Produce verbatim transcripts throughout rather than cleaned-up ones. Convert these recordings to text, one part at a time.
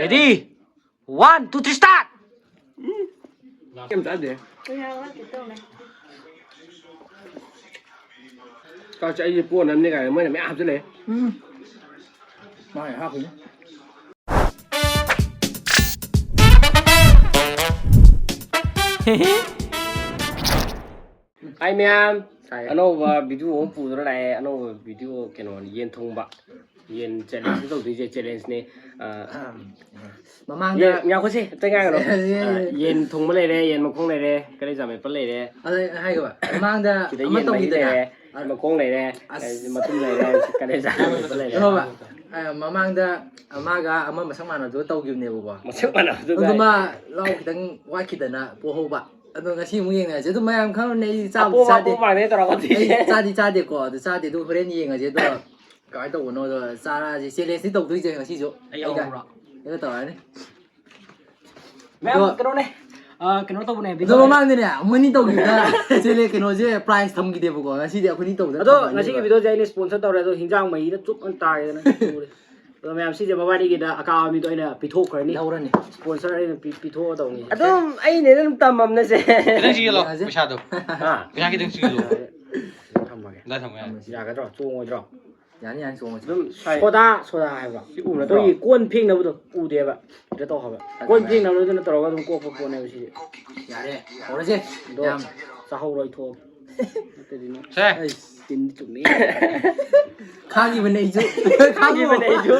Ready? One, two, three, start! ꯀꯩꯝ ꯆꯥꯗꯦ꯫ ꯀꯛꯁꯦ ꯑꯩꯁꯦ ꯄꯣꯟꯅꯕꯅꯤ ꯀꯥꯏꯅ ꯃꯣꯏꯅ ꯃꯌꯥꯝ ꯍꯥꯞꯆꯤꯜꯂꯛꯑꯦ꯫ ꯎꯝ꯫ ꯃꯥꯅ ꯍꯥꯞꯈꯤꯅꯤ꯫ ꯍꯥꯏ ꯃꯌꯥꯝ, ꯇꯥꯏꯌꯦ꯫ ꯑꯅꯧꯕ ꯚꯤꯗꯤꯑꯣ ꯑꯃ ꯄꯨꯗꯨꯅ ꯂꯥꯛꯑꯦ꯫ ꯑꯅꯧꯕ ꯚꯤꯗꯤꯑꯣ ꯀꯩꯅꯣꯅꯤ, ꯌꯦꯟ ꯊꯣꯡꯕ꯫ ꯌꯦꯟ ꯆꯦꯂꯦꯟꯖ ꯇꯧꯗꯣꯏꯁꯦ, ꯆꯦꯂꯦꯟꯖꯅꯦ꯫ ꯑ, ꯃꯃꯥꯡꯗ ꯌꯦꯟ, ꯉꯥꯏꯈꯣꯁꯦ, ꯑꯝꯇ ꯉꯥꯏꯈꯣ꯫ ꯌꯦꯟ, ꯑ, ꯌꯦꯟ ꯊꯣꯡꯕ ꯂꯩꯔꯦ, ꯌꯦꯟ ꯃꯈꯣꯡ ꯂꯩꯔꯦ, ꯀꯂꯦꯖꯥ ꯃꯦꯠꯄ ꯂꯩꯔꯦ꯫ ꯑꯗ ꯍꯥꯏꯈꯣꯕ, ꯃꯃꯥꯡꯗ ꯁꯤꯗ ꯑꯃ ꯌꯦꯟ ꯃꯍꯤ ꯇꯧꯈꯤꯗꯅ꯫ ꯂꯩꯔꯦ, ꯑ, ꯃꯈꯣꯡ ꯂꯩꯔꯦ, ꯑꯁ꯫ ꯃꯇꯨꯝ ꯂꯩꯔꯦ, ꯀꯂꯦꯖꯥ ꯃꯦꯠꯄ ꯂꯩꯔꯦ꯫ ꯀꯩꯅꯣꯕ, ꯑ, ꯃꯃꯥꯡꯗ ꯃꯥꯒ ꯑꯃ ꯃꯁꯛ ꯃꯥꯟꯅꯕꯗꯨ ꯇꯧꯈꯤꯕꯅꯦꯕꯀꯣ꯫ ꯃꯁꯛ ꯃꯥꯟꯅꯕꯗꯨ ꯑꯗꯨ ꯀꯥꯏ? ꯃꯥ ꯂꯥꯎ ꯈꯤꯇꯪ ꯋꯥꯠꯈꯤꯗꯅ ꯄꯣꯍꯧꯕ꯫ ꯑꯗꯣ ꯉꯁꯤ ꯑꯃꯨꯛ ꯌꯦꯡꯅꯔꯁꯦ꯫ ꯑꯗꯨ ꯃꯌꯥꯝ ꯈꯪꯉꯝꯅꯦ, ꯑꯩ ꯆꯥꯕꯨꯗꯤ ꯑꯄꯣꯕ ꯆꯥꯗꯦ꯫ ꯑꯄꯣꯕ ꯃꯥꯟꯅꯩ ꯇꯧꯔꯒ ꯑꯩ ꯆꯥꯗꯤ ꯆꯥꯗꯦꯀꯣ, ꯑꯗꯨ ꯆꯥꯗꯦ꯫ ꯑꯗꯨ ꯍꯣꯔꯦꯟ ꯌꯦꯡꯉꯁꯦ꯫ ꯑꯗꯣ ꯀꯃꯥꯏꯅ ꯇꯧꯕꯅꯣꯗꯣ ꯆꯥꯔꯛꯑꯁꯦ꯫ ꯆꯦꯂꯦꯟꯖꯇꯤ ꯇꯧꯗꯣꯏꯁꯦ ꯉꯁꯤꯁꯨ꯫ ꯑꯩ ꯑꯩꯒ꯫ ꯌꯥꯎꯕ꯭ꯔꯣ? ꯑꯩꯒ ꯇꯧꯔꯛꯑꯅꯤ꯫ ꯃꯌꯥꯝ ꯑꯗꯣ ꯀꯩꯅꯣꯅꯦ꯫ ꯑ, ꯀꯩꯅꯣ ꯇꯧꯕꯅꯦ, ꯑꯗꯣ ꯚꯤꯗꯤꯑꯣ ꯃꯃꯥꯡꯗꯅꯦ, ꯃꯣꯏꯅꯤ ꯇꯧꯈꯤꯕꯗ ꯆꯦꯂꯦ ꯀꯩꯅꯣꯁꯦ ꯄ꯭ꯔꯥꯏꯖ ꯊꯝꯈꯤꯗꯦꯕꯀꯣ꯫ ꯉꯁꯤꯗꯤ ꯑꯩꯈꯣꯏꯅꯤ ꯇꯧꯗꯅ ꯑꯗꯣ ꯊꯝꯃꯅꯤ꯫ ꯉꯁꯤꯒꯤ ꯚꯤꯗꯤꯑꯣꯁꯦ ꯑꯩꯅ ꯁ꯭ꯄꯣꯟꯁꯔ ꯇꯧꯔꯦ, ꯑꯗꯣ ꯍꯤꯟꯖꯥꯡ ꯃꯍꯤꯗ ꯆꯨꯞ ꯑꯅ ꯇꯥꯔꯦꯗꯅ ꯇꯨꯔꯦ꯫ ꯑꯗꯣ ꯃꯌꯥꯝ ꯁꯤꯁꯦ ꯃꯕꯥꯅꯤꯒꯤꯗ ꯑꯀꯥꯕ ꯃꯤꯗꯣ ꯑꯩꯅ ꯄꯤꯊꯣꯛꯈ꯭ꯔꯅꯤ꯫ ꯂꯧꯔꯅꯤ꯫ ꯁ꯭ꯄꯣꯟꯁꯔ ꯑꯩꯅ ꯄꯤ-, ꯄꯤꯊꯣꯛꯑꯗꯧꯅꯤ꯫ ꯑꯗꯨꯝ ꯑꯩꯅ ꯑꯗꯨꯝ ꯇꯝꯃꯝꯅꯁꯦ꯫ ꯈꯤꯇꯪ ꯁꯤꯒꯜꯂꯣ, ꯌꯦꯡꯉꯁꯦ꯫ ꯄꯩꯁꯥꯗꯣ꯫ ꯍꯥ? ꯄꯩꯁꯥ ꯈꯤꯇꯪ ꯁꯤꯒꯜꯂꯣ꯫ ꯊꯝꯃꯒꯦ꯫ ꯗꯥ ꯊꯝꯃꯒꯦ꯫ ꯌꯥꯒꯗ꯭ꯔꯣ? ꯆꯣꯡꯉꯣꯏꯗ꯭ꯔꯣ? ꯌꯥꯅꯤ, ꯌꯥꯅꯤ, ꯆꯣꯡꯉꯁꯤ꯫ ꯑꯗꯨꯝ ꯁꯣꯗꯥ, ꯁꯣꯗꯥ ꯍꯥꯏꯕ꯭ꯔꯣ? ꯁꯤ ꯎꯕ ꯅꯠꯇ꯭ꯔꯣ? ꯑꯩꯈꯣꯏꯒꯤ ꯀꯣꯟ ꯐꯦꯡꯅꯕꯗꯣ ꯎꯗꯦꯕ꯫ ꯁꯤꯗ ꯇꯧ ꯍꯥꯏꯕ꯫ ꯀꯣꯟ ꯐꯦꯡꯅꯕꯗꯨꯅ ꯇꯧꯔꯒ ꯑꯗꯨꯝ ꯀꯣꯛꯄ ꯄꯣꯠꯅꯦꯕ ꯁꯤꯁꯦ꯫ ꯌꯥꯔꯦ, ꯍꯧꯔꯁꯦ꯫ ꯑꯗꯣ ꯌꯥꯝ ꯆꯥꯍꯧꯔꯣ, ꯑꯩ ꯊꯣꯛꯑꯒꯦ꯫ ꯅꯠꯇ꯭ꯔꯗꯤ ꯅꯪ ꯁꯦ꯫ ꯑꯩꯁ꯫ ꯇꯤꯟꯗꯤ ꯆꯨꯝꯃꯤ꯫ ꯈꯥꯡꯉꯤꯕꯅꯦ ꯑꯩꯁꯨ꯫ ꯈꯥꯡꯉꯤꯕꯅꯦ ꯑꯩꯁꯨ꯫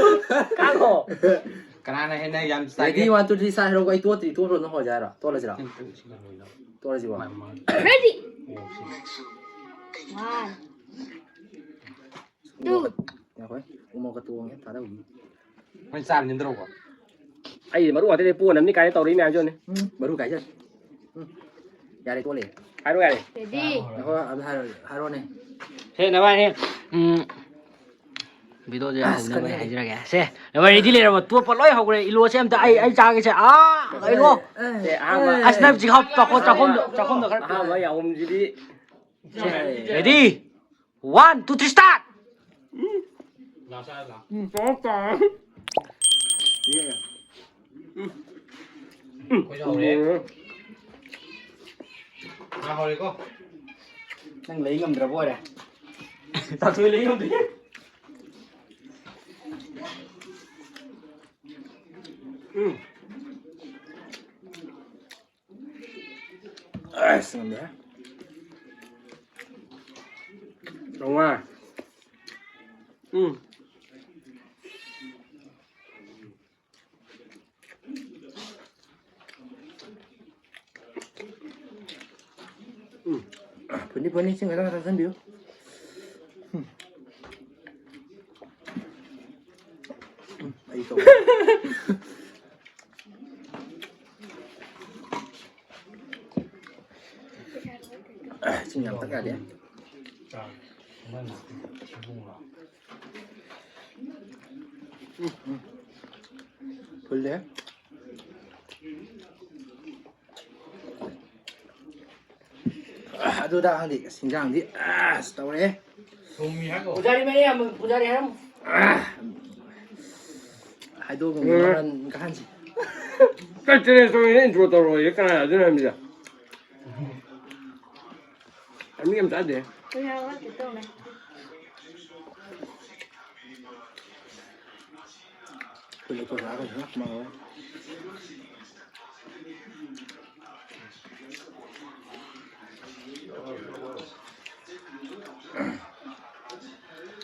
ꯈꯥꯡꯉꯣ꯫ ꯀꯅꯥꯅ ꯍꯦꯟꯅ ꯌꯥꯝ ꯆꯥꯒꯦ? Ready, one, two, three, start ꯍꯥꯏꯔꯣ꯫ ꯑꯩ ꯇꯣꯠꯇ꯭ꯔꯤ, ꯇꯣꯠꯈ꯭ꯔꯣ, ꯅꯪ ꯍꯧꯔꯁꯦ ꯍꯥꯏꯔꯣ? ꯇꯣꯠꯂꯁꯤꯔꯣ? ꯇꯣꯠꯂꯁꯤꯀꯣ? Ready? One, two. ꯉꯥꯏꯈꯣ, ꯎꯃꯣꯛꯀ ꯇꯣꯡꯉꯦ, ꯊꯥꯗꯧꯈꯤ꯫ ꯃꯣꯏ ꯆꯥꯕ ꯅꯤꯡꯗ꯭ꯔꯧꯕ꯫ ꯑꯩ ꯃꯔꯨ ꯉꯥꯛꯇꯅꯦ ꯄꯣꯟꯅꯕꯅꯤ ꯀꯥꯏꯅ ꯇꯧꯔꯛꯏ ꯃꯌꯥꯝꯁꯦ ꯌꯦꯡꯉꯨꯅꯦ꯫ ꯎꯝ, ꯃꯔꯨ ꯀꯥꯏꯖꯔꯦ꯫ ꯎꯝ, ꯌꯥꯔꯦ, ꯇꯣꯛꯂꯦ꯫ ꯍꯥꯏꯔꯣ ꯌꯥꯔꯦ꯫ Ready? ꯉꯥꯏꯈꯣ, ꯑꯝꯇ ꯍꯥꯏꯔꯣ, ꯍꯥꯏꯔꯣꯅꯦ꯫ ꯁꯦ, ꯅꯕꯥꯅꯤ, ꯎꯝ, ꯚꯤꯗꯤꯑꯣꯁꯦ ꯑꯁ, ꯍꯧꯅꯕ ꯀꯔꯤ? ꯍꯥꯏꯖꯔꯒꯦ꯫ ꯁꯦ, ꯅꯕꯥꯅꯤ ready ꯂꯩꯔꯕ? ꯇꯣꯠꯄ ꯂꯣꯏ ꯍꯧꯈ꯭ꯔꯦ꯫ ꯏꯂꯣꯁꯦ ꯑꯝꯇ ꯑꯩ, ꯑꯩ ꯆꯥꯒꯦꯁꯦ꯫ ꯑꯥ, ꯏꯂꯣ꯫ ꯑꯦ, ꯑꯦ, ꯑꯁ, ꯅꯪ ꯆꯤꯈꯥꯎ ꯆꯥꯛꯈꯣꯝ, ꯆꯥꯛꯈꯣꯝꯗꯣ, ꯆꯥꯛꯈꯣꯝꯗꯣ ꯈꯔ ꯑꯍꯥꯟꯕ ꯌꯥꯍꯨꯝꯁꯤꯗꯤ꯫ ꯁꯦ, ready? One, two, three, start! ꯎꯝ, ꯆꯥꯎ, ꯆꯥꯎ꯫ ꯌꯦ꯫ ꯎꯝ꯫ ꯎꯝ꯫ ꯑꯩꯈꯣꯏꯁꯨ ꯍꯧꯔꯦ꯫ ꯎꯝ꯫ ꯉꯥ ꯍꯧꯔꯦꯀꯣ꯫ ꯅꯪ ꯂꯩ ꯉꯝꯗ꯭ꯔꯕ ꯑꯣꯏꯔꯦ꯫ ꯇꯥꯊꯣꯏ ꯂꯩ ꯉꯝꯗꯦ꯫ ꯎꯝ꯫ ꯑꯁ, ꯉꯝꯗ꯭ꯔꯦ꯫ ꯆꯥꯝꯃꯉꯥ꯫ ꯎꯝ꯫ ꯎꯝ꯫ ꯐꯅꯤ, ꯐꯅꯤ, ꯏꯁꯤꯡ ꯈꯔ ꯈꯔ ꯊꯛꯆꯟꯕꯤꯌꯨ꯫ ꯎꯝ꯫ ꯎꯝ, ꯑꯩ ꯇꯧ꯫ ꯏꯁꯤꯡ ꯌꯥꯝ ꯊꯛ ꯌꯥꯗꯦ꯫ ꯎꯝ, ꯎꯝ꯫ ꯐꯨꯜꯂꯦ꯫ ꯑꯗꯨꯗ ꯈꯪꯗꯦ, ꯑꯁ, ꯏꯟꯖꯥꯡꯗꯤ ꯑꯁ ꯇꯧꯔꯦ꯫ ꯄꯨꯖꯥꯔꯤ ꯃꯔꯤ ꯌꯥꯝꯕ, ꯄꯨꯖꯥꯔꯤ ꯍꯥꯏꯔꯝꯃꯨ꯫ ꯍꯥꯏꯗꯣꯛꯑꯒ ꯎꯝ꯫ ꯃꯔꯝ ꯀꯥꯍꯟꯁꯤ꯫ ꯀꯩ ꯆꯦꯂꯦꯟꯖ ꯇꯧꯔꯤꯅꯣ? ꯏꯟꯇ꯭ꯔꯣ ꯇꯧꯔꯛꯑꯣꯌꯦ, ꯀꯅꯥ ꯑꯗꯨꯅ ꯍꯥꯏꯕꯅꯤꯗ? ꯑꯅꯤ ꯌꯥꯝ ꯆꯥꯗꯦ꯫ ꯀꯌꯥ ꯋꯥꯠꯀꯦ ꯇꯧꯅꯦ꯫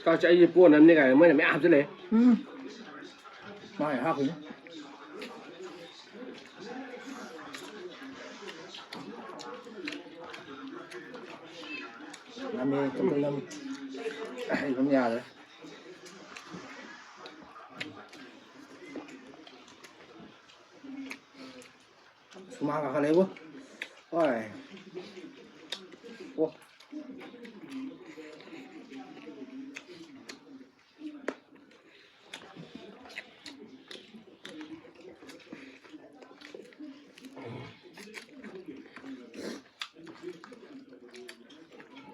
ꯀꯛꯁꯦ, ꯑꯩꯁꯦ ꯄꯣꯟꯅꯕꯅꯦ ꯀꯥꯏꯅ ꯃꯣꯏꯅ ꯃꯌꯥꯝ ꯍꯥꯞꯆꯤꯜꯂꯛꯑꯦ꯫ ꯎꯝ꯫ ꯃꯥꯅ ꯍꯥꯞꯈꯤꯅꯤ꯫ ꯅꯝꯃꯦ, ꯇꯨꯝ ꯇꯨꯝ ꯅꯝꯃꯦ꯫ ꯑꯩ ꯑꯗꯨꯝ ꯌꯥꯗ꯭ꯔꯦ꯫ ꯁꯨꯃꯥꯡ ꯀꯥꯈꯠꯂꯛꯑꯦꯕꯣ꯫ ꯍꯣꯏ꯫ ꯑꯣ꯫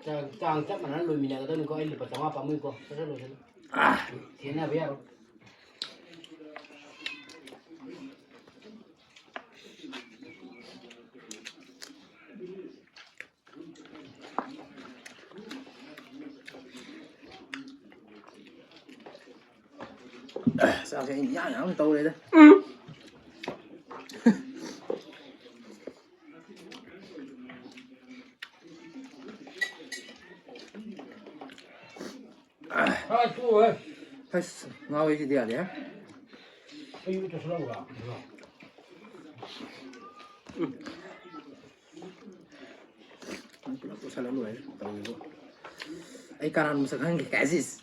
ꯆꯥꯡ, ꯆꯥꯡ ꯆꯞ ꯃꯥꯟꯅꯅ ꯂꯣꯏꯃꯤꯟꯅꯒꯗꯕꯅꯤꯀꯣ꯫ ꯑꯩ ꯂꯨꯄꯥ ꯆꯥꯝꯃꯉꯥ ꯄꯥꯝꯃꯨꯏꯀꯣ꯫ ꯁꯠ ꯁꯠ ꯂꯣꯏꯁꯤꯜꯂꯨ꯫ ꯈꯦꯠꯅꯕ ꯌꯥꯔꯣꯏ꯫ ꯆꯥꯛꯁꯦ ꯑꯩꯅ ꯏꯌꯥꯡ ꯌꯥꯡꯅ ꯇꯧꯔꯦꯗ꯫ ꯎꯝ꯫ ꯑꯁ, ꯉꯥꯎꯋꯦ ꯁꯤꯗꯤ ꯌꯥꯗꯦꯍꯦ꯫ ꯄꯨꯂꯞ ꯄꯨꯁꯜꯂ ꯂꯣꯏꯔꯦ ꯇꯧꯔꯤꯕꯨ꯫ ꯑꯩ ꯀꯅꯥꯅꯣ ꯃꯁꯛ ꯈꯪꯗꯦ ꯀꯥꯏꯁꯤꯁ꯫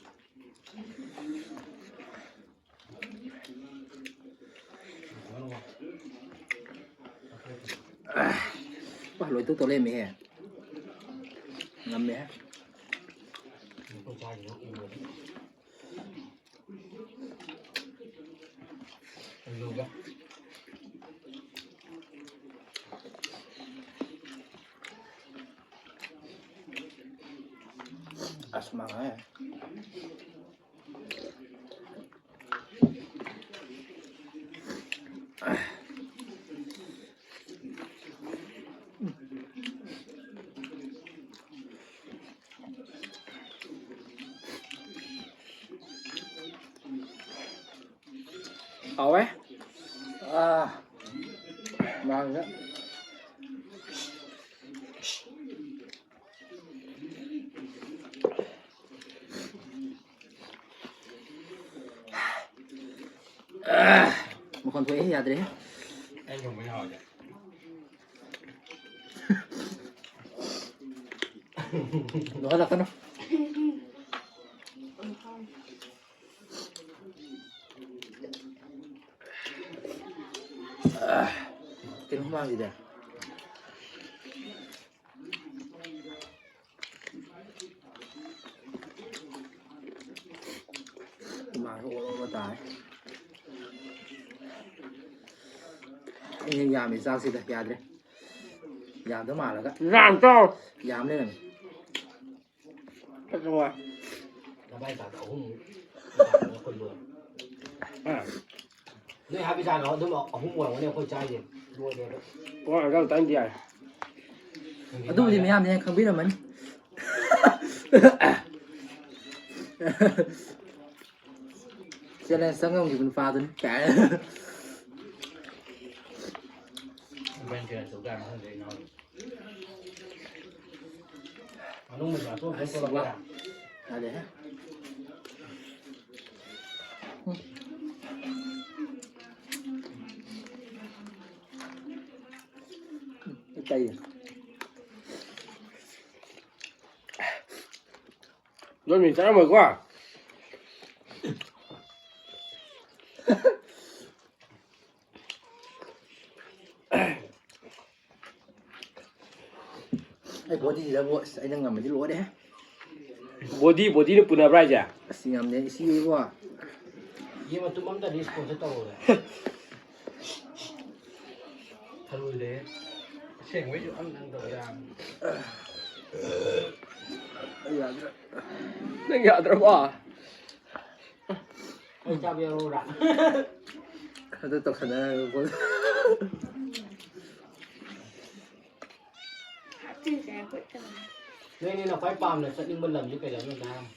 ꯄꯥ, ꯂꯣꯏꯊꯣꯛꯇꯧ ꯂꯩꯔꯝꯃꯦꯍꯦ꯫ ꯉꯝꯃꯦꯍꯦ꯫ ꯑꯁ, ꯃꯥꯡꯉꯦ꯫ ꯍꯥꯎꯋꯦ꯫ ꯑꯥ, ꯃꯥꯡꯗ꯫ ꯃꯈꯣꯟ ꯊꯣꯛꯑꯦ, ꯌꯥꯗ꯭ꯔꯦ꯫ ꯑꯩ ꯊꯣꯡꯕ ꯌꯥꯎꯔꯗꯤ꯫ ꯅꯣꯡꯍꯜꯂꯛꯀꯅꯨ꯫ ꯀꯩꯅꯣ ꯃꯥꯡꯁꯤꯗꯤ꯫ ꯏꯃꯥꯁꯨ ꯑꯣꯔ ꯑꯣꯔ ꯇꯥꯔꯦ꯫ ꯑꯩꯅ ꯌꯥꯝꯃꯤ ꯆꯥꯛꯁꯤꯗ ꯌꯥꯗ꯭ꯔꯦ꯫ ꯌꯥꯝꯗ ꯃꯥꯜꯂꯒ꯫ ꯌꯥꯝ ꯆꯥꯎ꯫ ꯌꯥꯝ ꯂꯩꯔꯝꯃꯤ꯫ ꯐꯖꯅ ꯋꯥ꯫ ꯅꯕꯥꯏ ꯆꯥꯛꯇ ꯑꯍꯨꯝ꯫ ꯑꯥ꯫ ꯅꯣꯏ ꯍꯥꯞꯄꯤ ꯆꯥꯛꯇꯣ ꯑꯗꯨꯝ ꯑꯍꯨꯝ ꯑꯣꯏꯔꯝꯒꯅꯤ ꯑꯩꯈꯣꯏ ꯆꯥꯏꯁꯦ꯫ ꯂꯣꯏꯔꯦꯕ꯫ ꯋꯥ ꯉꯥꯡ ꯇꯥꯅꯤꯡꯗꯦ ꯌꯥꯔꯦ꯫ ꯑꯗꯨꯕꯨꯗꯤ ꯃꯌꯥꯝꯅ ꯍꯦꯟꯅ ꯈꯪꯕꯤꯔꯝꯃꯅꯤ꯫ Challenge ꯆꯪꯉꯝꯈꯤꯕ ꯅꯨꯄꯥꯗꯨꯅꯤ ꯀꯥꯏꯅ꯫ ꯑꯁ, ꯋꯥ꯫ ꯌꯥꯗꯦꯍꯦ꯫ ꯀꯩ? ꯅꯣꯏ ꯃꯤ ꯆꯥꯔꯝꯃꯣꯏꯀꯣ? ꯑꯩ ꯕꯣꯗꯤꯁꯤꯗꯕꯨ ꯑꯁ ꯑꯩꯅ ꯉꯝꯃꯗꯤ ꯂꯣꯏꯔꯦ꯫ ꯕꯣꯗꯤ, ꯕꯣꯗꯤꯅ ꯄꯨꯅꯕ꯭ꯔꯥ ꯍꯥꯏꯁꯦ? ꯑꯁ ꯌꯥꯝꯅ ꯏꯁꯤꯡ ꯏꯕꯣ꯫ ꯌꯦꯟ ꯃꯇꯨꯝ ꯑꯝꯇꯗꯤ ꯏꯁꯄꯣꯟꯁꯔ ꯇꯧꯔꯣꯏ꯫ ꯊꯔꯣꯏꯗꯦ꯫ ꯑꯁꯦꯡꯕꯩꯁꯨ ꯑꯝꯇꯪ ꯇꯧ ꯌꯥꯕꯅꯤ꯫ ꯑꯩ ꯌꯥꯗ꯭ꯔꯦ꯫ ꯅꯪ ꯌꯥꯗ꯭ꯔꯕꯣ? ꯑꯩ ꯆꯥꯕ ꯌꯥꯎꯔꯛꯎꯔꯥ? ꯑꯗꯨ ꯇꯧꯁꯟꯅꯔꯒ ꯀꯣꯟꯅ꯫ ꯍꯥꯞꯆꯤꯟꯁꯦ ꯑꯩꯈꯣꯏ ꯀꯩꯅꯣ꯫ ꯅꯣꯏꯅꯤꯅ ꯈ꯭ꯋꯥꯏ ꯄꯥꯝꯅ ꯆꯠꯅꯤꯡꯕ ꯂꯝꯁꯦ ꯀꯩ ꯂꯝꯅꯣ ꯑꯝꯇ ꯍꯥꯏꯔꯝꯃꯣ꯫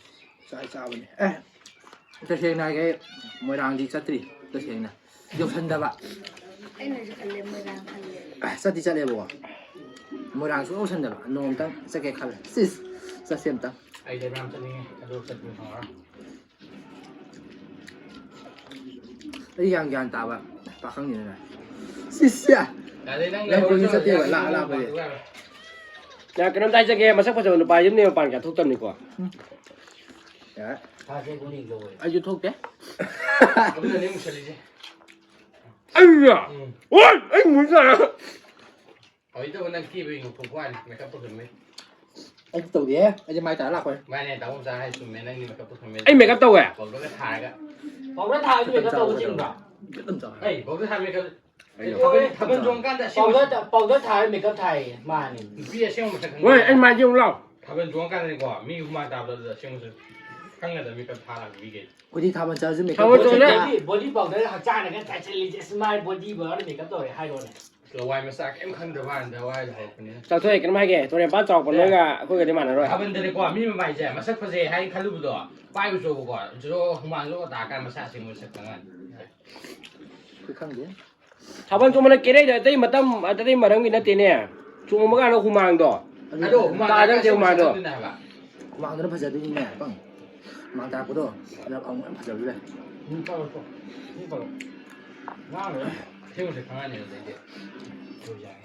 ꯆꯥꯏ ꯆꯥꯕꯅꯤ꯫ ꯑꯦ, ꯇꯁꯦꯡꯅ ꯍꯥꯏꯒꯦ, ꯑꯩ ꯃꯣꯏꯔꯥꯡꯗꯤ ꯆꯠꯇ꯭ꯔꯤ, ꯇꯁꯦꯡꯅ꯫ ꯌꯧꯁꯟꯗꯕ꯫ ꯑꯩꯅꯁꯨ ꯈꯜꯂꯦ, ꯃꯣꯏꯔꯥꯡ ꯈꯜꯂꯦ꯫ ꯑꯦ, ꯆꯠꯇꯤ ꯆꯠꯂꯦꯕꯀꯣ꯫ ꯃꯣꯏꯔꯥꯡ ꯁꯨꯡꯌꯧ ꯌꯧꯁꯟꯗꯕ꯫ ꯅꯣꯡꯃꯇꯪ ꯆꯠꯀꯦ ꯈꯜꯂꯦ꯫ ꯁꯤꯁ, ꯆꯠꯁꯦ ꯑꯝꯇꯪ꯫ ꯑꯩ ꯂꯩꯃꯔꯥꯝ ꯆꯠꯅꯤꯡꯉꯦ, ꯑꯗꯨ ꯆꯠꯄ ꯐꯪꯉꯔꯣꯏ꯫ ꯑꯩ ꯌꯥꯝ ꯒ꯭ꯌꯥꯟ ꯇꯥꯕ ꯄꯥꯈꯪꯅꯤꯅ꯫ ꯁꯤꯁ! ꯌꯥꯔꯦ, ꯅꯪ ꯅꯪ ꯀꯣꯏꯕ ꯂꯩꯍꯧꯔꯁꯨ ꯆꯠꯇꯦꯕ, ꯌꯥꯔꯦ, ꯂꯥꯛ-, ꯂꯥꯛꯄꯁꯦ꯫ ꯌꯥꯔꯦ꯫ ꯌꯥ, ꯀꯩꯅꯣꯝꯇ ꯍꯥꯏꯖꯒꯦ, ꯃꯁꯛ ꯐꯖꯕ ꯅꯨꯄꯥ ꯌꯨꯝꯗꯒꯤ ꯃꯄꯥꯟ ꯀꯌꯥ ꯊꯣꯛꯇꯕꯅꯤꯀꯣ꯫ ꯌꯥꯔꯦ꯫ ꯊꯥꯁꯦ ꯒꯨꯂꯤ ꯂꯧꯋꯦ꯫ ꯑꯩꯁꯨ ꯊꯣꯛꯇꯦ꯫ ꯑꯗꯨꯅꯅꯦ ꯃꯨꯁꯜꯂꯤꯁꯦ꯫ ꯑꯩꯌꯥ! ꯎꯝ꯫ ꯑꯣꯏ! ꯑꯩ ꯃꯨꯟꯖꯔꯦ꯫ ꯍꯧꯖꯤꯛꯇꯕꯨ ꯅꯪ ꯀꯦꯕꯩ ꯉꯧꯊꯣꯛꯄ ꯋꯥꯅꯤ, ꯃꯦꯀꯞ ꯇꯧꯁꯟꯕꯩ꯫ ꯑꯩꯗꯤ ꯇꯧꯗꯦꯍꯦ, ꯑꯩꯗꯤ ꯃꯥꯏ ꯇꯥꯔ ꯂꯥꯛꯄꯅꯦ꯫ ꯃꯥꯅꯦ, ꯗꯥ ꯑꯣꯝꯆꯥ ꯍꯥꯏ ꯆꯨꯝꯃꯦ, ꯅꯪꯗꯤ ꯃꯦꯀꯞ ꯇꯧꯁꯟꯕꯩ꯫ ꯑꯩ ꯃꯦꯀꯞ ꯇꯧꯋꯦ? ꯄꯥꯎꯗꯔꯒ ꯊꯥꯔꯒ꯫ ꯄꯥꯎꯗꯔ ꯊꯥꯔꯒ ꯃꯦꯀꯞ ꯇꯧꯕ ꯆꯤꯡꯕ꯭ꯔꯣ? ꯕꯤꯠ ꯑꯝ ꯆꯥꯎ-꯫ ꯑꯩ ꯄꯥꯎꯗꯔ ꯊꯥ ꯃꯦꯀꯞ꯫ ꯑꯩ ꯊꯥꯕꯜ, ꯊꯥꯕꯜ ꯆꯣꯡꯉꯀꯥꯟꯗ ꯑꯁꯦꯡꯕ ꯄꯥꯎꯗꯔ ꯊꯥ-, ꯄꯥꯎꯗꯔ ꯊꯥꯔꯒ ꯃꯦꯀꯞ ꯊꯥꯏꯌꯦ, ꯃꯥꯅꯦ꯫ ꯅꯨꯄꯤ ꯑꯁꯦꯡꯕ ꯃꯁꯛ ꯈꯪꯕ꯫ ꯍꯣꯏ, ꯑꯩ ꯃꯥꯏꯁꯦ ꯑꯃꯨꯛ ꯂꯥꯎ꯫ ꯊꯥꯕꯜ ꯆꯣꯡꯉꯀꯥꯟꯗꯅꯤꯀꯣ, ꯃꯤ ꯍꯨꯃꯥꯡ ꯇꯥꯕꯗꯣ ꯑꯗꯨꯗ ꯑꯁꯦꯡꯕꯁꯨ ꯈꯪꯒꯗꯕ ꯃꯦꯀꯞ ꯊꯥꯔꯒ ꯃꯤꯈꯩ꯫ ꯑꯩꯈꯣꯏꯗꯤ ꯊꯥꯕꯜ ꯆꯠꯂꯁꯨ ꯃꯦꯀꯞ ꯊꯥꯕꯜ ꯇꯧꯗꯦ꯫ ꯆꯣꯡꯉꯦ꯫ ꯕꯣꯗꯤ, ꯕꯣꯗꯤ ꯄꯥꯎꯗꯔ ꯍꯛꯆꯥꯡꯗꯒ ꯆꯥꯏꯁꯤꯜꯂꯤꯁꯦ, ꯑꯁ, ꯃꯥꯏ ꯕꯣꯗꯤ ꯄꯥꯎꯗꯔ ꯃꯦꯀꯞ ꯇꯧꯔꯦ ꯍꯥꯏꯔꯣꯅꯦ꯫ ꯂꯋꯥꯏ ꯃꯆꯥ ꯀꯩꯝ ꯈꯪꯗꯕ ꯋꯥꯅꯤꯗ, ꯋꯥꯏꯗ ꯍꯧꯔꯛꯄꯅꯤꯅ꯫ ꯆꯥꯊꯣꯛꯑꯦ, ꯀꯩꯅꯣꯝ ꯍꯥꯏꯒꯦ, ꯇꯨꯔꯦꯟ ꯄꯥꯟ ꯆꯥꯎꯔꯛꯄ ꯅꯣꯏꯒ ꯑꯩꯈꯣꯏꯒꯗꯤ ꯃꯥꯟꯅꯔꯣꯏ꯫ ꯊꯥꯕꯜꯗꯗꯤꯀꯣ, ꯃꯤ ꯃꯃꯥꯏꯁꯦ ꯃꯁꯛ ꯐꯖꯩ ꯍꯥꯏꯅ ꯈꯜꯂꯨꯕꯗꯣ, ꯄꯥꯏꯕ ꯆꯣꯕꯀꯣ, ꯖꯣ ꯍꯨꯃꯥꯡ ꯂꯣꯛ ꯇꯥꯔꯀꯥꯟꯗ ꯃꯁꯥ ꯑꯁꯦꯡꯕ ꯃꯁꯛ ꯈꯪꯉꯛꯑꯅꯤ꯫ ꯑꯩꯈꯣꯏ ꯈꯪꯗꯦ꯫ ꯊꯥꯕꯜ ꯆꯣꯡꯕꯅ ꯀꯦꯔꯩꯗ ꯑꯇꯩ ꯃꯇꯝ, ꯑꯇꯩ ꯃꯔꯝꯒꯤ ꯅꯠꯇꯦꯅꯦ꯫ ꯆꯣꯡꯕ ꯀꯥꯟꯗ ꯍꯨꯃꯥꯡꯗꯣ꯫ ꯑꯗꯣ ꯍꯨꯃꯥꯡ ꯇꯥꯗꯕꯁꯦ ꯂꯥꯛꯑꯀꯥꯟꯗ ꯍꯨꯃꯥꯡꯗꯣ꯫ ꯁꯦꯝꯕ ꯆꯠꯇꯣꯏꯅꯦ ꯍꯥꯏꯕ꯫ ꯍꯨꯃꯥꯡꯗꯨꯅ ꯐꯖꯗꯣꯏꯅꯤꯅꯦ, ꯄꯪ꯫ ꯍꯨꯃꯥꯡ ꯇꯥꯔꯛꯄꯗꯣ, ꯑꯗꯨꯅ ꯑꯃꯨꯛ ꯍꯦꯟꯅ ꯐꯖꯕꯗꯨ ꯂꯩ꯫ ꯎꯝ, ꯇꯧꯔꯣ, ꯇꯧꯔꯣ꯫ ꯎꯝ, ꯇꯧꯔꯣ꯫ ꯉꯥꯡꯉꯔꯣꯏ꯫ ꯑꯁꯦꯡꯕꯁꯦ ꯈꯪꯉꯛꯑꯅꯤ ꯑꯗꯨꯗꯩꯗꯤ꯫ ꯂꯣꯏꯖꯔꯦ꯫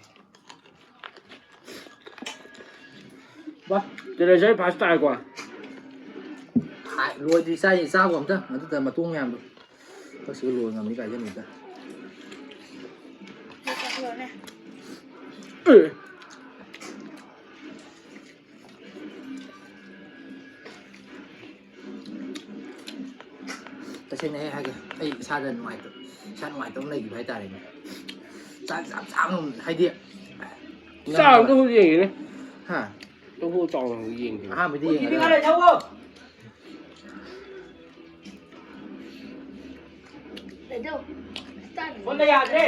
ꯕꯥ, ꯇꯦꯂꯦꯟꯁꯔ ꯐꯥꯔꯁ ꯇꯥꯔꯦꯀꯣ꯫ ꯍꯥꯏ, ꯂꯣꯏꯗ꯭ꯔꯤ ꯆꯥꯏ, ꯆꯥꯕ ꯑꯝꯇ꯫ ꯑꯗꯨꯗ ꯃꯇꯣꯡ ꯃꯌꯥꯝꯗꯣ꯫ ꯀꯛꯁꯤꯒ ꯂꯣꯏ ꯉꯝꯅꯤ ꯀꯥꯏꯖꯅꯤꯗ꯫ ꯑꯦ꯫ ꯇꯁꯦꯡꯅ ꯑꯩ ꯍꯥꯏꯒꯦ, ꯑꯩ ꯏꯁꯥꯗ ꯅꯨꯡꯉꯥꯏꯇ-, ꯏꯁꯥ ꯅꯨꯡꯉꯥꯏꯇꯕ ꯑꯃ ꯂꯩꯈꯤꯕ ꯍꯥꯏꯇꯥꯔꯦꯅꯦ꯫ ꯆꯥꯛ ꯌꯥꯝ ꯆꯥꯕ ꯉꯝ-, ꯍꯥꯏꯗꯤ, ꯆꯥꯕꯗ ꯍꯧꯖꯤꯛ ꯌꯦꯡꯉꯤꯅꯦ꯫ ꯍꯥ? ꯇꯧꯕ ꯆꯥꯎꯅ ꯌꯦꯡꯗꯦ꯫ ꯑꯍꯥꯟꯕꯗꯤ ꯌꯦꯡꯉꯒ꯫ ꯐꯣꯟꯗ ꯌꯥꯗ꯭ꯔꯦ꯫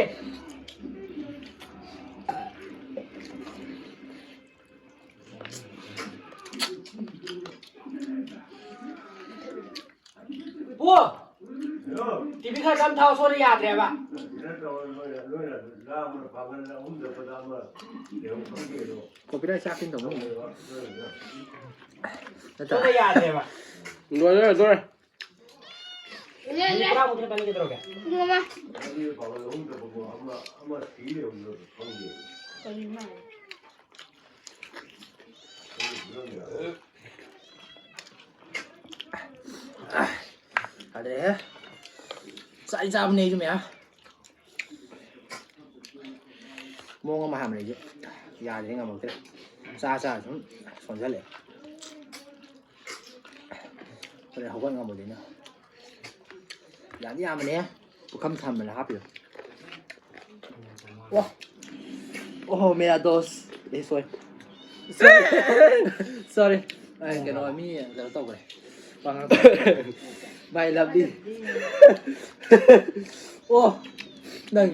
ꯄꯨ! ꯇꯤ ꯚꯤ ꯈꯔ ꯀꯟꯅ ꯊꯥꯎ, ꯁꯣꯝꯗ ꯌꯥꯗ꯭ꯔꯦꯕ꯫ ꯀꯣꯄꯤꯔꯥꯏꯠ ꯆꯥꯛꯀꯦ ꯇꯧꯕ꯫ ꯅꯠꯇ꯭ꯔꯥ? ꯁꯣꯝꯗ ꯌꯥꯗ꯭ꯔꯦꯕ꯫ ꯂꯣꯏꯔꯦ, ꯂꯣꯏꯔꯦ꯫ ꯃꯤꯅꯤꯠ ꯇꯔꯥꯃꯨꯛ ꯈꯛꯇꯅꯤ, ꯀꯩꯗꯧꯔꯒꯦ? ꯄꯨꯡ ꯑꯃ꯫ ꯀꯔꯤꯅꯣ? ꯌꯥꯗ꯭ꯔꯦꯍꯦ꯫ ꯆꯥꯏ ꯆꯥꯕꯅꯦ ꯑꯩꯁꯨ ꯃꯌꯥꯝ꯫ ꯃꯑꯣꯡ ꯑꯃ ꯍꯥꯏꯕꯅꯦ ꯑꯩꯁꯨ꯫ ꯌꯥꯗ꯭ꯔꯦ, ꯉꯝꯃꯛꯇ꯭ꯔꯦ꯫ ꯆꯥ ꯆꯥ ꯁꯨꯝ ꯁꯣꯟꯖꯜꯂꯛꯑꯦ꯫ ꯍꯣꯔꯦꯟ ꯍꯧꯒꯠ ꯉꯝꯃꯣꯏꯗꯣꯏꯅꯦ꯫ ꯌꯥꯗꯤ ꯌꯥꯝꯕꯅꯦ꯫ ꯄꯨꯈꯝ ꯊꯝꯕꯅꯦ ꯍꯥꯞꯄꯤꯗꯣ꯫ ꯑꯣ꯫ ꯑꯣꯍꯣ, ꯃꯦꯔꯥ ꯗꯣꯁ꯫ ꯑꯦ, ꯁꯣꯔꯤ꯫ ꯁꯣꯔꯤ꯫ ꯑꯩ ꯀꯩꯅꯣ, ꯃꯤ ꯀꯩꯅꯣ ꯇꯧꯈ꯭ꯔꯦ꯫ ꯋꯥ ꯉꯥꯡ-, ꯃꯥꯏ ꯂꯞꯂꯤ꯫ ꯑꯣ, ꯅꯪ꯫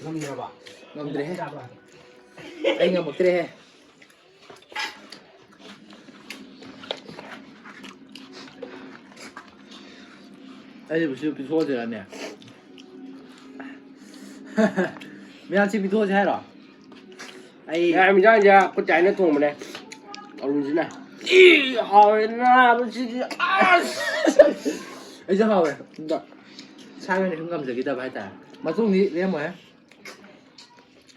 ꯉꯝꯗ꯭ꯔꯕ? ꯉꯝꯗ꯭ꯔꯦꯍꯦ꯫ ꯑꯩ ꯉꯝꯃꯛꯇ꯭ꯔꯦꯍꯦ꯫ ꯑꯩꯕꯨ ꯁꯤ ꯄꯤꯊꯣꯛꯑꯁꯤꯔꯅꯦ? ꯃꯌꯥꯝ ꯁꯤ ꯄꯤꯊꯣꯛꯑꯁꯤ ꯍꯥꯏꯔꯣ? ꯑꯩ ꯃꯌꯥꯝ ꯏꯟꯖꯥꯡꯁꯦ ꯑꯩꯈꯣꯏ ꯆꯥꯏꯅ ꯊꯣꯡꯕꯅꯦ꯫ ꯑꯂꯨꯁꯤꯅ꯫ ꯏ, ꯍꯥꯎꯋꯦ ꯅꯥꯕ ꯁꯤꯗꯤ꯫ ꯑꯁ! ꯑꯩꯁꯨ ꯍꯥꯎꯋꯦ꯫ ꯑꯗꯣ ꯏꯁꯥꯒꯤ ꯑꯣꯏꯅ ꯁꯨꯝ ꯉꯝꯖꯈꯤꯗꯕ ꯍꯥꯏꯇꯥꯔꯦ꯫ ꯃꯇꯨꯡꯗꯤ ꯂꯦꯝꯃꯣꯏꯍꯦ꯫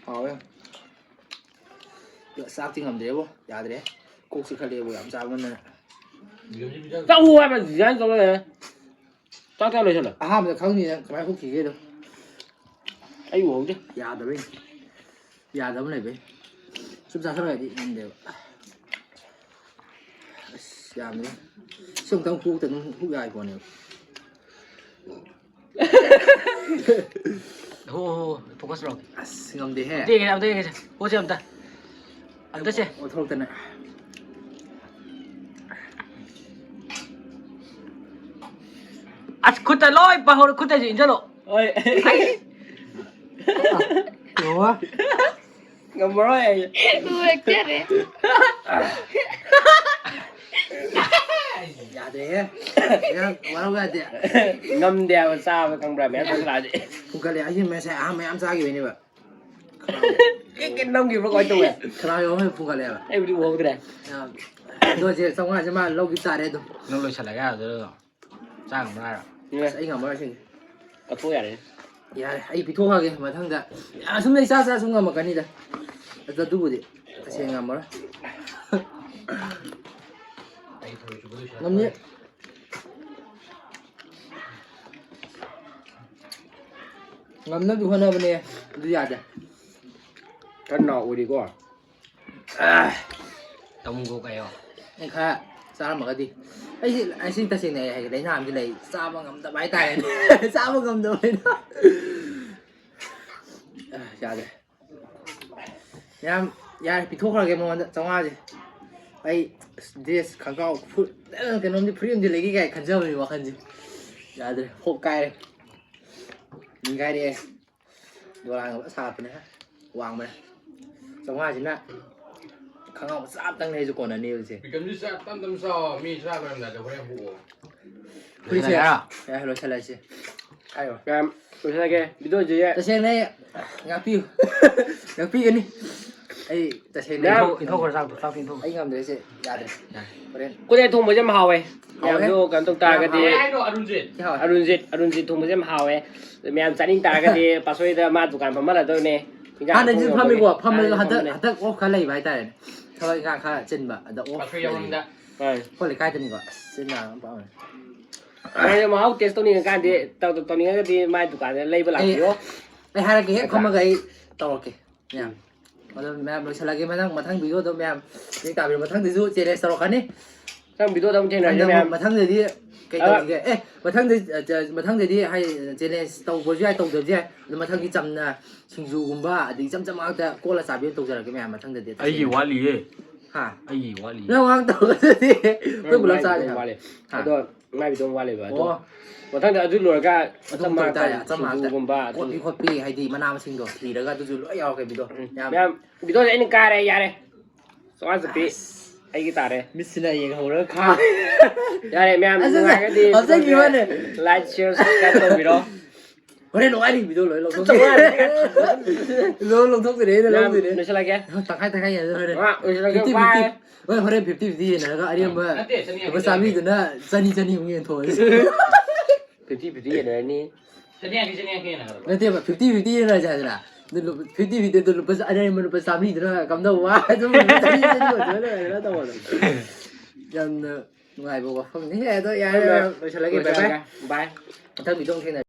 ꯍꯥꯎꯋꯦ꯫ ꯑꯗꯣ ꯆꯥꯛꯇꯤ ꯉꯝꯗ꯭ꯔꯦꯕꯣ꯫ ꯌꯥꯗ꯭ꯔꯦ꯫ ꯀꯣꯛ ꯆꯤꯛꯈꯠꯂꯛꯑꯦꯕꯣ ꯌꯥꯝ ꯆꯥꯃꯟꯗꯅ꯫ ꯆꯥꯛ ꯍꯨ ꯍꯥꯏꯕ ꯗꯤꯖꯥꯏꯟ ꯇꯧ ꯂꯩꯔꯦ꯫ ꯆꯥꯛ ꯆꯥ ꯂꯣꯏꯁꯜꯂꯣ꯫ ꯑꯍꯥꯟꯕꯗ ꯈꯪꯅꯤ ꯅꯪ ꯀꯃꯥꯏꯅ ꯍꯨꯛꯈꯤꯒꯦꯗꯣ꯫ ꯑꯩ ꯎꯍꯧꯗꯦ꯫ ꯌꯥꯗꯕꯩꯅꯤ꯫ ꯌꯥꯗꯕ ꯂꯩꯕꯩ꯫ ꯁꯨꯝ ꯆꯥꯁꯜꯂꯛꯑꯗꯤ ꯉꯝꯗꯦꯕ꯫ ꯑꯁ, ꯌꯥꯝꯗꯦ꯫ ꯁꯤ ꯑꯃꯨꯛꯇꯪ ꯍꯨꯛꯇ ꯑꯗꯨꯝ ꯍꯨꯛ ꯌꯥꯏ ꯄꯣꯠꯅꯦꯕ꯫ ꯍꯣ, ꯍꯣ, ꯍꯣ, focus ꯇꯧꯔꯣ꯫ ꯑꯁ, ꯉꯝꯗꯦꯍꯦ꯫ ꯑꯝꯇ ꯌꯦꯡꯒꯦ, ꯑꯝꯇ ꯌꯦꯡꯒꯦꯁꯦ꯫ ꯍꯣꯁꯦ ꯑꯝꯇ꯫ ꯑꯝꯇ ꯁꯦ꯫ ꯑꯣꯟꯊꯣꯔꯛꯇꯅ꯫ ꯑꯁ, ꯈꯨꯠꯇ ꯂꯣꯏ ꯄꯥꯍꯧꯔꯦ, ꯈꯨꯠꯇꯁꯨ ꯏꯟꯁꯤꯜꯂꯣ꯫ ꯍꯣꯏ꯫ ꯑꯩ꯫ ꯌꯦꯡꯉꯣ꯫ ꯉꯝꯃꯔꯣꯏ ꯑꯩ꯫ ꯎꯔꯛꯇꯔꯦ꯫ ꯌꯥꯗ꯭ꯔꯦꯍꯦ꯫ ꯌꯥꯝ ꯋꯥꯔꯧ ꯌꯥꯗꯦ꯫ ꯉꯝꯗꯦ ꯍꯥꯏꯕ ꯆꯥꯕ ꯈꯪꯕ꯭ꯔꯥ? ꯃꯌꯥꯝ ꯆꯥꯁꯤꯜꯂꯛꯑꯗꯤ꯫ ꯐꯨꯒꯠꯂꯦ꯫ ꯑꯩꯁꯦ ꯉꯁꯥꯏ ꯑꯍꯥꯟꯕ ꯌꯥꯝ ꯆꯥꯈꯤꯕꯅꯦꯕ꯫ ꯈꯅꯥꯎ꯫ ꯀꯤꯛ ꯀꯤꯛ ꯅꯝꯈꯤꯕ꯭ꯔꯥ ꯀꯃꯥꯏꯅ ꯇꯧꯋꯦ? ꯈꯅꯥꯎ ꯌꯧꯔ ꯐꯨꯒꯠꯂꯦꯕ꯫ ꯑꯩꯕꯨꯗꯤ ꯎꯍꯧꯗ꯭ꯔꯦ꯫ ꯌꯥꯝ-, ꯑꯗꯣ ꯁꯦ ꯆꯥꯝꯃꯉꯥꯁꯦ ꯃꯥ ꯂꯧꯈꯤꯕ ꯇꯥꯔꯦ ꯑꯗꯨꯝ꯫ ꯅꯪ ꯂꯣꯏꯁꯤꯜꯂꯒꯦ ꯍꯥꯏꯕꯗꯨꯗ ꯑꯗꯨꯝ꯫ ꯆꯥ ꯉꯝꯃꯔꯣꯏ ꯍꯥꯏꯔꯣ? ꯑꯁ, ꯑꯩ ꯉꯝꯃꯔꯣꯏ ꯁꯤꯗꯤ꯫ ꯀꯛꯊꯣꯛ ꯌꯥꯔꯦ꯫ ꯌꯥꯔꯦ, ꯑꯩ ꯄꯤꯊꯣꯛꯈ꯭ꯔꯒꯦ ꯃꯊꯪꯗ꯫ ꯑꯁꯨꯝ ꯑꯩ ꯆꯥ ꯆꯥ ꯁꯨꯝ ꯉꯝꯃꯛꯀꯅꯤꯗ꯫ ꯑꯗꯨ, ꯑꯗꯨꯕꯨꯗꯤ ꯇꯁꯦꯡꯅ ꯉꯝꯃꯔꯣꯏ꯫ ꯉꯝꯅꯤ꯫ ꯉꯝꯅꯕꯗꯤ ꯍꯣꯠꯅꯕꯅꯦ, ꯑꯗꯨ ꯌꯥꯗꯦ꯫ ꯀꯟꯅ ꯑꯣꯏꯔꯤꯀꯣ꯫ ꯇꯧꯒꯣ ꯀꯩꯌꯣ꯫ ꯑꯩ ꯈꯔ ꯆꯥꯔꯝꯃꯒꯗꯤ꯫ ꯑꯩꯁꯤ, ꯑꯩꯁꯤ ꯇꯁꯦꯡꯅ ꯑꯩ ꯍꯥꯏꯒꯦ, ꯂꯥꯏꯅꯥ ꯑꯃꯗꯤ ꯂꯩ꯫ ꯆꯥꯕ ꯉꯝꯗꯕ ꯍꯥꯏꯇꯥꯔꯦꯅꯦ꯫ ꯆꯥꯕ ꯉꯝꯗꯕ ꯂꯥꯏꯅꯥ꯫ ꯑ, ꯌꯥꯗ꯭ꯔꯦ꯫ ꯃꯌꯥꯝ, ꯌꯥꯔꯦ, ꯄꯤꯊꯣꯛꯈ꯭ꯔꯒꯦ ꯃꯉꯣꯟꯗ ꯆꯥꯝꯃꯉꯥꯁꯦ꯫ ꯑꯩ ꯗ꯭ꯔꯦꯁ, ꯈꯪꯒꯥꯎ, ꯐꯨꯔꯤꯠ, ꯑ, ꯀꯩꯅꯣꯝꯗꯤ, ꯐꯨꯔꯤꯠ ꯑꯃꯗꯤ ꯂꯩꯒꯦ ꯀꯥꯏ ꯈꯟꯖꯕꯅꯤ ꯋꯥꯈꯜꯁꯦ꯫ ꯌꯥꯗ꯭ꯔꯦ, ꯍꯣꯞ ꯀꯥꯏꯔꯦ꯫ ꯅꯤꯡꯈꯥꯏꯔꯛꯑꯦ꯫ ꯗꯣꯂꯥꯟꯒ ꯐꯖꯅ ꯁꯥꯒꯠꯄꯅꯦ꯫ ꯋꯥꯡꯕꯅꯦ꯫ ꯆꯥꯝꯃꯉꯥꯁꯤꯅ ꯈꯪꯒꯥꯎ ꯃꯆꯥ ꯑꯝꯇꯪ ꯂꯩꯔꯁꯨ ꯀꯣꯟꯅꯅꯦꯕ ꯁꯦ꯫ ꯕꯤꯀꯝꯁꯤ ꯆꯥꯛ ꯇꯝ ꯇꯝ ꯆꯥꯎ꯫ ꯃꯤ ꯆꯥ ꯂꯣꯏꯔꯝꯗꯥꯏꯗ ꯍꯣꯔꯦꯟ ꯍꯨꯛꯑꯣ꯫ ꯐꯨꯔꯤꯠꯁꯦ꯫ ꯂꯣꯏꯁꯤꯜꯂꯒꯦ ꯍꯥꯏꯔꯣ? ꯌꯥꯔꯦ, ꯂꯣꯏꯁꯤꯜꯂꯁꯤ꯫ ꯍꯥꯏꯔꯣ꯫ ꯃꯌꯥꯝ ꯂꯣꯏꯁꯤꯜꯂꯒꯦ꯫ ꯚꯤꯗꯤꯑꯣꯁꯦ ꯇꯁꯦꯡꯅ ꯑꯩ ꯉꯥꯛꯄꯤꯌꯨ꯫ ꯉꯥꯛꯄꯤꯒꯅꯤ꯫ ꯑꯩ ꯇꯁꯦꯡꯅ ꯃꯌꯥꯝ ꯏꯟꯊꯣꯛ-, ꯏꯟꯊꯣꯛꯈ꯭ꯔꯣ ꯆꯥꯛꯇꯣ, ꯆꯥꯛꯇꯣ ꯏꯟꯊꯣꯛꯈ꯭ꯔꯣ꯫ ꯑꯩ ꯉꯝꯗ꯭ꯔꯦ ꯁꯦ꯫ ꯌꯥꯗ꯭ꯔꯦ꯫ ꯌꯥꯔꯦ꯫ ꯍꯣꯔꯦꯟ꯫ ꯀꯣꯂꯦꯟ ꯊꯣꯡꯕꯁꯦ ꯌꯥꯝ ꯍꯥꯎꯋꯦ꯫ ꯍꯥꯎꯋꯦ? ꯃꯌꯥꯝꯁꯨ ꯀꯩꯅꯣ ꯇꯧ ꯇꯥꯔꯒꯗꯤ꯫ ꯍꯥꯎꯋꯦ ꯍꯥꯏꯅꯣ ꯑꯔꯨꯟꯖꯤꯠ꯫ ꯀꯌꯥ ꯍꯥꯎꯋꯦ? ꯑꯔꯨꯟꯖꯤꯠ, ꯑꯔꯨꯟꯖꯤꯠ ꯊꯣꯡꯕꯁꯦ ꯌꯥꯝ ꯍꯥꯎꯋꯦ꯫ ꯃꯌꯥꯝ ꯆꯥꯅꯤꯡ ꯇꯥꯔꯒꯗꯤ ꯄꯥꯁꯣꯏꯗ ꯃꯥ ꯗꯨꯀꯥꯟ ꯐꯝꯍꯜꯂꯗꯧꯅꯦ꯫ ꯏꯟꯖꯥꯡ ꯍꯥꯟꯅꯗꯤ ꯊꯣꯡ ꯐꯝꯃꯤꯀꯣ, ꯌꯣꯟꯕꯒꯤ꯫ ꯐꯝꯃꯁꯨ ꯍꯥꯟꯅꯗꯤ ꯍꯟꯗꯛ, ꯐꯝꯕꯅꯦ꯫ ꯍꯟꯗꯛ ꯑꯣꯐ ꯈꯔ ꯂꯩꯕ ꯍꯥꯏꯇꯥꯔꯦꯅꯦ꯫ ꯊꯕꯛ ꯏꯪꯈꯥꯡ ꯈꯔ ꯆꯤꯟꯕ, ꯑꯗ ꯑꯣꯐ ꯄꯥꯁꯣꯏ ꯌꯥꯎꯔꯝꯗ꯫ ꯂꯩꯕꯒꯤ꯫ ꯑꯥ꯫ ꯑꯩꯈꯣꯏ ꯂꯩꯀꯥꯏꯗꯅꯤꯀꯣ꯫ ꯑꯁ, ꯆꯤꯟ ꯌꯥꯝ ꯄꯥꯝꯃꯦ꯫ ꯑꯩꯅ ꯃꯍꯥꯎ ꯇꯦꯁ ꯇꯧꯅꯤꯡꯉꯀꯥꯟꯗꯤ, ꯇꯧ-, ꯇꯧꯅꯤꯡꯉꯒꯗꯤ ꯃꯥꯏ ꯗꯨꯀꯥꯟꯗ ꯂꯩꯕ ꯑꯩ, ꯂꯥꯛꯄꯤꯌꯣ꯫ ꯑꯩ ꯍꯥꯏꯔꯛꯀꯦ, ꯍꯦꯛ ꯅꯠꯇ꯭ꯔꯥ? ꯐꯝꯃꯒ ꯑꯩ ꯇꯧꯔꯛꯀꯦ꯫ ꯃꯌꯥꯝ꯫ ꯑꯗꯣ ꯃꯌꯥꯝ ꯂꯣꯏꯁꯤꯜꯂꯒꯦ꯫ ꯃꯊꯪ, ꯃꯊꯪ ꯚꯤꯗꯤꯑꯣꯗꯣ ꯃꯌꯥꯝ ꯆꯦꯛ ꯇꯥꯕꯤꯔꯣ꯫ ꯃꯊꯪꯗꯁꯨ ꯆꯦꯂꯦꯟꯖ ꯇꯧꯔꯛꯀꯅꯤ꯫ ꯃꯊꯪ ꯚꯤꯗꯤꯑꯣꯗ ꯑꯃꯨꯛ ꯊꯦꯡꯅꯔꯁꯤ ꯍꯟꯗꯛ ꯃꯌꯥꯝ꯫ ꯃꯊꯪꯗꯗꯤ ꯀꯩ ꯑ, ꯇꯧꯁꯤꯒꯦ? ꯑꯦ, ꯃꯊꯪꯗ-, ꯑ, ꯆ-, ꯃꯊꯪꯗꯗꯤ ꯍꯥꯏ, ꯆꯦꯂꯦꯟꯖ ꯇꯧꯕꯁꯨ ꯌꯥꯏ, ꯇꯧꯗꯕꯁꯨ ꯌꯥꯏ꯫ ꯑꯗꯣ ꯃꯊꯪꯗꯤ ꯆꯝꯅ ꯁꯤꯡꯖꯨꯒꯨꯝꯕ, ꯑꯗꯩ ꯏꯆꯝ ꯆꯝꯕ ꯉꯥꯛꯇ ꯀꯣꯠꯂ ꯆꯥꯕꯤ ꯑꯣꯏꯅ ꯇꯧꯖꯔꯛꯀꯦ ꯃꯌꯥꯝ ꯃꯊꯪꯗꯗꯤ꯫ ꯑꯩꯒꯤ ꯋꯥꯠꯂꯤꯌꯦ꯫ ꯍꯥ? ꯑꯩꯒꯤ ꯋꯥꯠꯂꯤ꯫ ꯅꯪ ꯋꯥ ꯇꯧꯕꯗꯨꯗꯤ ꯑꯩꯈꯣꯏ ꯅꯪ ꯄꯨꯂꯞ ꯃꯥꯏ ꯆꯥꯁꯦ ꯈꯤꯇꯪ ꯍꯥꯏꯕ꯫ ꯋꯥꯠꯂꯤ꯫ ꯍꯥ? ꯑꯗꯣ ꯃꯥꯏ ꯈꯤꯇꯪ ꯋꯥꯠꯂꯤꯕ꯫ ꯑꯗꯣ ꯑꯣ꯫ ꯃꯊꯪꯗ ꯑꯗꯨ ꯂꯣꯏꯔꯒ ꯑꯗꯨꯝ ꯑꯆꯝꯕ ꯇꯧ ꯇꯥꯔꯦ, ꯉꯥꯛꯇ ꯑꯆꯝꯕ ꯉꯥꯛꯇ꯫ ꯁꯤꯡꯖꯨꯒꯨꯝꯕ ꯑꯗꯨꯝ ꯀꯣꯠꯄꯤ ꯈꯣꯠꯄꯤ, ꯍꯥꯏꯗꯤ ꯃꯅꯥ ꯃꯁꯤꯡꯗꯣ ꯊꯤꯔꯒ ꯑꯗꯨꯁꯨ ꯂꯣꯏ ꯌꯥꯎꯔꯛꯀꯦ ꯚꯤꯗꯤꯑꯣ꯫ ꯎꯝ꯫ ꯌꯥꯝ ꯃꯌꯥꯝ, ꯚꯤꯗꯤꯑꯣꯁꯦ ꯑꯩꯅ ꯀꯥꯔꯦ, ꯌꯥꯔꯦ꯫ ꯆꯥꯝꯃꯉꯥ ꯆꯠꯄꯤ ꯑꯁ꯫ ꯑꯩꯒꯤ ꯇꯥꯔꯦ꯫ ꯃꯤꯠꯁꯤꯅ ꯌꯦꯡꯍꯧꯔꯒ ꯈꯥ-, ꯌꯥꯔꯦ, ꯃꯌꯥꯝ ꯑꯁ, ꯑꯁ, ꯅꯨꯡꯉꯥꯏꯔꯒꯗꯤ ꯍꯥꯞꯆꯟꯈꯤꯕ ꯋꯥꯅꯦ꯫ Like, share, subscribe ꯇꯧꯕꯤꯔꯣ꯫ ꯍꯣꯔꯦꯟ ꯅꯨꯡꯉꯥꯏꯔꯤ ꯚꯤꯗꯤꯑꯣ ꯂꯣꯏ ꯂꯧꯊꯣꯛꯇꯣꯏꯅꯦ꯫ ꯆꯥꯝꯃꯉꯥ ꯂꯣꯏ ꯂꯧꯊꯣꯛꯇꯣꯏꯅꯦ, ꯑꯩꯅ ꯃꯌꯥꯝ ꯂꯧꯗꯣꯏꯅꯦ꯫ ꯂꯣꯏꯁꯤꯜꯂꯒꯦ꯫ ꯇꯪꯈꯥꯏ ꯇꯪꯈꯥꯏ ꯌꯥꯅꯤ ꯍꯣꯔꯦꯟ꯫ ꯃꯥ ꯂꯣꯏꯁꯤꯜꯂꯒꯦ, fifty fifty꯫ Bye꯫ ꯍꯣꯏ, ꯍꯣꯔꯦꯟ fifty fifty ꯌꯦꯟꯅꯔꯒ ꯑꯔꯦꯝꯕ ꯅꯠꯇꯦ, ꯆꯅꯤ ꯌꯥꯡꯈꯩ ꯂꯨꯄꯥ ꯆꯥꯝꯃꯔꯤꯗꯨꯅ ꯆꯅꯤ ꯆꯅꯤ ꯑꯃꯨꯛ ꯌꯦꯟꯊꯣꯛꯑꯁꯤ꯫ Fifty fifty ꯌꯦꯟꯅꯔꯅꯤ꯫ ꯆꯅꯤ ꯌꯥꯡꯈꯩ, ꯆꯅꯤ ꯌꯥꯡꯈꯩ ꯌꯦꯟꯅꯒꯗꯕ꯫ ꯅꯠꯇꯦꯕ, fifty fifty ꯌꯦꯟꯅꯔꯁꯦ ꯍꯥꯏꯗꯅ꯫ ꯑꯗꯨ ꯂꯨꯄꯥ, fifty fifty ꯑꯗꯨ ꯂꯨꯄꯥ ꯆ-, ꯑꯔꯦꯝꯕ ꯂꯨꯄꯥ ꯆꯥꯝꯃꯔꯤꯗꯨꯅ ꯀꯝꯗꯧꯕ? ꯑꯗꯨꯝ ꯆꯅꯤ ꯆꯅꯤ ꯑꯣꯏꯊꯣꯛꯑ ꯂꯣꯏꯔꯦ, ꯀꯩꯅꯣ ꯇꯧꯕꯗꯣ꯫ ꯌꯥꯝꯅ ꯅꯨꯡꯉꯥꯏꯕ ꯋꯥꯐꯝꯅꯤ꯫ ꯍꯦ, ꯑꯗꯣ ꯌꯥꯔꯦ, ꯌꯥꯔꯦ, ꯂꯣꯏꯁꯤꯜꯂꯒꯦ꯫ Bye, bye꯫ ꯂꯣꯏꯁꯤꯜꯂꯒꯦ꯫ Bye꯫ ꯃꯊꯪ ꯚꯤꯗꯤꯑꯣ ꯑꯃꯨꯛ ꯊꯦꯡꯅꯔꯁꯤ꯫